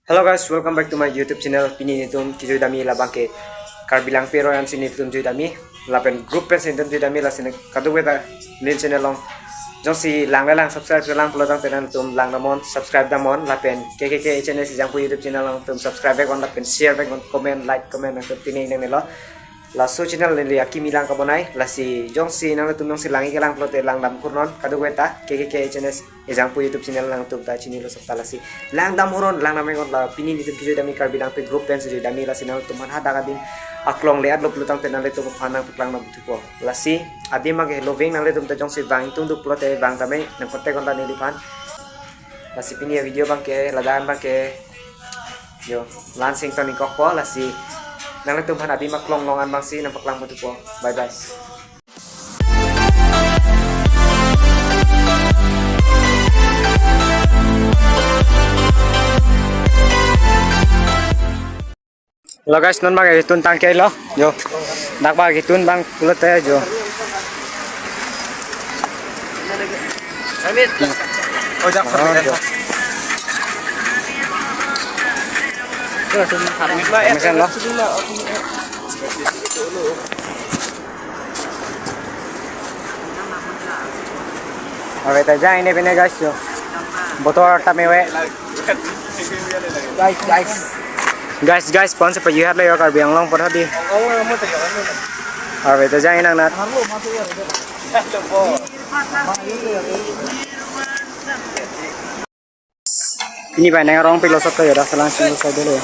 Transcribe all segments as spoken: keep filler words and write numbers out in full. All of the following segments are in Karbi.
Hello guys, welcome back to my YouTube channel. Pini nelitum kejui dam-i labang ke Karbi Langpi aroi ansi nelitum jui dam-i. Lapen group pensi nelitum jui dam-i, lasi kadokave ta neli channel along jongsi lang le lang, subscribe le lang pulo tangte nanglitum lang damnon, subscribe damnon, lapen K K K H N S Ejangpu YouTube channel along nangtum subscribe vek non, lapen share vek non, comment, like, comment nangtum pini nangnelo. Laso channel neli akimi lang kabonai, lasi jongsi nanglitum jongsi lang-ik lang pulote lang dam hurnon, kadokave ta K K K H N S Ejangpu YouTube channel nangtum ta chinilo sokta, lasi lang dam hurnon, lang dam iknon. La pini nelitum kejui dam-i Karbi Langpi group pensi jui dam-i, lasi nangtum aphan hadak adim aklong le-at lo pulo tangte nanglitum aphan nangpaklang nangputhupo. Lasi adim abangke heloving, nanglitum ta jongsi vang ingtungduk pulote vang tame nangkontak non ta neliphan. Lasi pini avideo abangke ladak an abangke, yo, la-ansi ington ingkokpo, lasi nanglitum aphan adim aklong long an abangsi nangpaklang puthupo. Bye bye. Hello guys, non abang ketun tangkelo, yo. Dak abang ketun abang pulote, yo. Oh, jak. Oh, yo. Mesen lo. Ave ta jai ne pine guys, yo. Botor tame ave. Guys, guys. Guys, guys, pon se pa yu hat le yo Karbi Anglong por hadi. Ave ta jai nang nat. Pini bai nang rong pilo sot ko yo, dak selang sing sot dulu ya.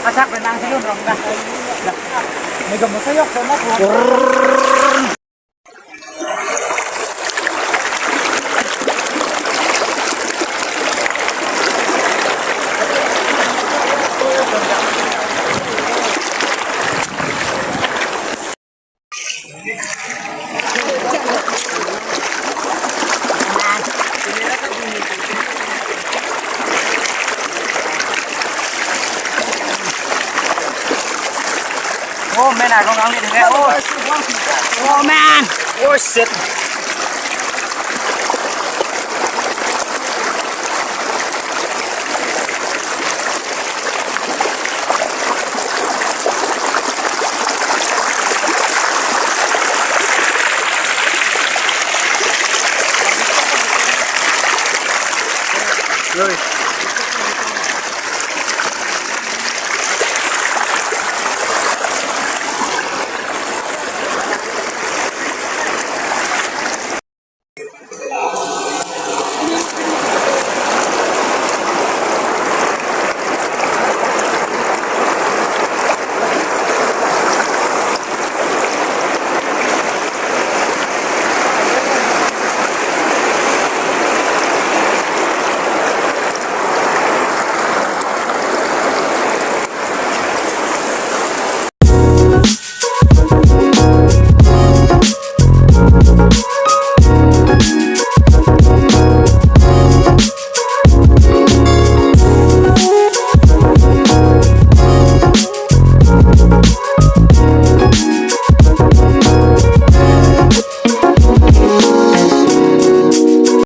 Asak benang sih lu, Bro. Dah. Dah. Mega meseyok sama, Bro. Oh man, I don't know. Oh, oh man. Oh shit. Rồi.